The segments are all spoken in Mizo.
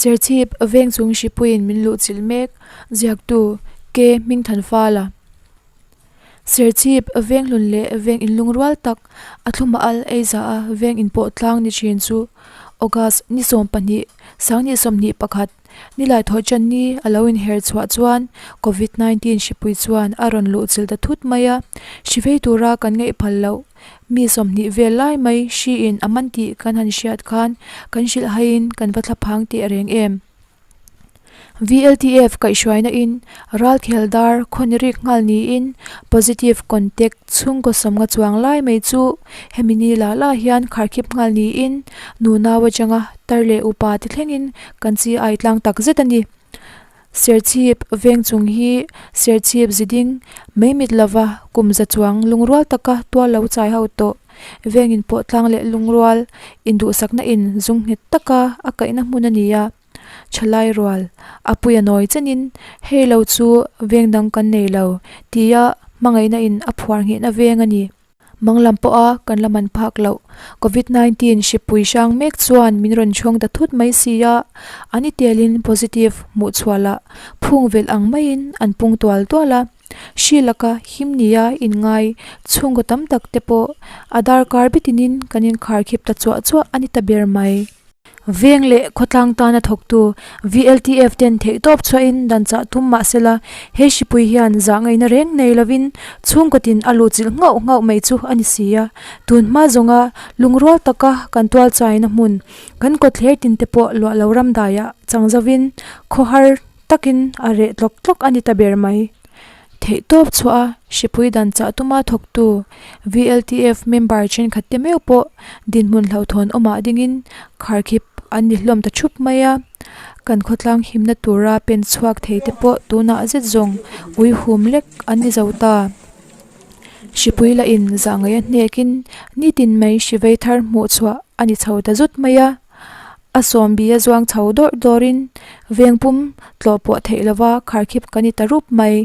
Serchhip vengchung hripuiin min luhchilh mek, ziaktu K Hmingthanfala. Serchhip venghlun leh veng inlungrual tak a thluma al ei za a veng inpawh tlang ni thin chu August ni 12, sanghnih 21, Nilai thawhṭan ni a lo inher chhuah chuan Covid 19 hripui chuan a rawn luhchilh ta thut mai a, hri vei tura kan ngaih phal loh mi 20 vel lai mai hri in a man tih kan han hriat khan kan hrilh haiin kan va thla phang teh reng em. VLTF kaihhruaina in ralkhel dar khawn rik nghal niin positive contact chhungkaw sawmnga chuang lai mai chu hemi ni lah lah hian kharkhip nghal niin nunau atanga tar leh upa te thlengin kan chi ai tlang tak zet a ni. Serchhip veng chung hi Serchhip ziding mai mit lova kum za chuang lungrual taka tual lo chai ho tawh vengin pawh tlang leh lungrual induhsakna in zung nghet taka a kaihna hmun a ni a. Thalai rual, a pui a nawi chenin, Hei lo chu veng dang kan nei lo, tia hmangaihna in a phuar nghehna veng a ni. Mang lam pawha kan la man phak loh Covid 19 hripui hrang mek chuan min rawn chhawng ta thut mai si a, an i telin positive hmuh chhuah lah phung velh ang maiin an pung tual tual a. Hri laka him nia inngai chhungkaw tam tak te pawh a darkar bitinin kan inkharkhip ta chuah chuah a ni ta ber mai. Veng leh khawtlang tana thawktu VLTF ten theihtawp chhuahin dan chah tum mah sela, he hripui hian zah ngaihna reng nei lovin chhungkaw tin a luhchilh nghauh nghauh mai chu a ni si a. Tun hma zawnga lungrual taka kan tual chaina hmun, kan kawtthler tin te pawh luah lo ram daiah chang zovin khawhar takin a reh tlawk tlawk a ni ta ber mai. Theihtawp chhuah a hripui dan chah tuma thawktu VLTF member thenkhat te meuh pawh dinhmun hlauhthawn awmah dingin kharkhip an ni hlawm ta thup mai a. Kan khawtlang himna tura pen chhuak thei te pawh tunah zet zawng ui hum lek an ni zo ta. Hripui lah in zah ngaih a hnekin nitin mai hrivei thar hmuh chhuah a ni chho ta zut mai a. A sawmbi a zuang chho dawrh dawrin veng pum tlawh pawh theih lova kharkhip ka ni ta rup mai.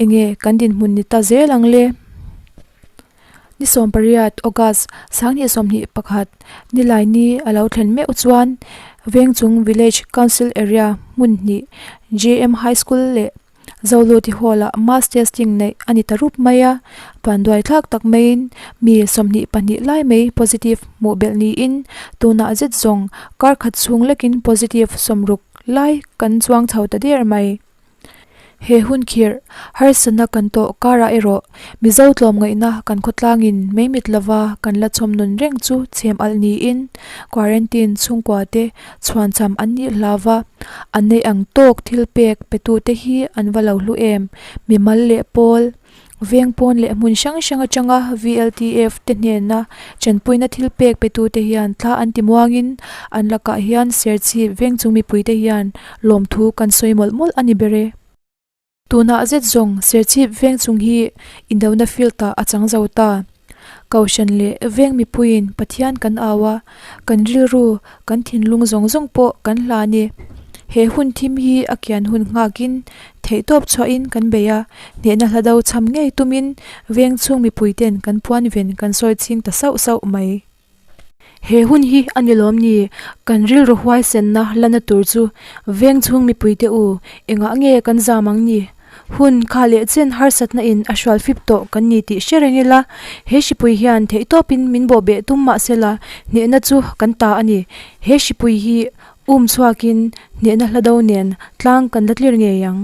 Enge kan dinhmun ni ta zel ang le? Ni 18 August 2021 nilai ni a lo thlen meuh chuan Vengchung Village Council Area hmun hnih JM High School leh Zoluti Hall-ah mass testing neih a ni ta rup mai a, panduai thlak tak maiin mi 22 lai mai positive hmuh belh niin tunah zet zawng kar khat chhung lekin positive 60 lai kan chuang chho ta der mai. He hun khirh harsatna kan tawh karah erawh Mizo tlawmngaihna kan khawtlangin mai mit lova kan la chhawm nun reng chu chhem alh niin quarantine chhungkua te chhuancham an nih hlau va, an neih ang tawk thil pek petute hi an va lo hlu em? Mimal leh pawl, veng pawn leh hmun hrang hrang atanga VLTF te hnena chanpuina thil pek petute hian thla an ti muangin an lakah hian Serchhip veng chung mipuite hian lawmthu kan sawi mawlh mawlh a ni ber e. Tunah zet zawng Serchhip veng chung hi indona field ah a chang zo ta. Kohhran leh veng mipuiin Pathian kan au a, kan rilru, kan thinlung zawng zawng pawh kan hlan e. He hun thim hi a kian hun nghakin theihtawp chhuahin kan bei a, hnehna hla do cham ngei tumin veng chhung mipuiten kan puan ven kan sawi ching ta sauh sauh mai. He hun hi a ni lawm ni? Kan rilru huaisenna lana tur chu veng chhung mipuite u, engah nge kan zam ang ni? Hun kha leh chen harsatna in a hrual fip tawh kan ni tih hre reng ila, he hripui hian theihtawpin min bawhbeh tum mah sela, hnehna chu kan ta a ni. He hripui hi um chhuakin hnehna hla do nen tlang kan la tlir ngei ang.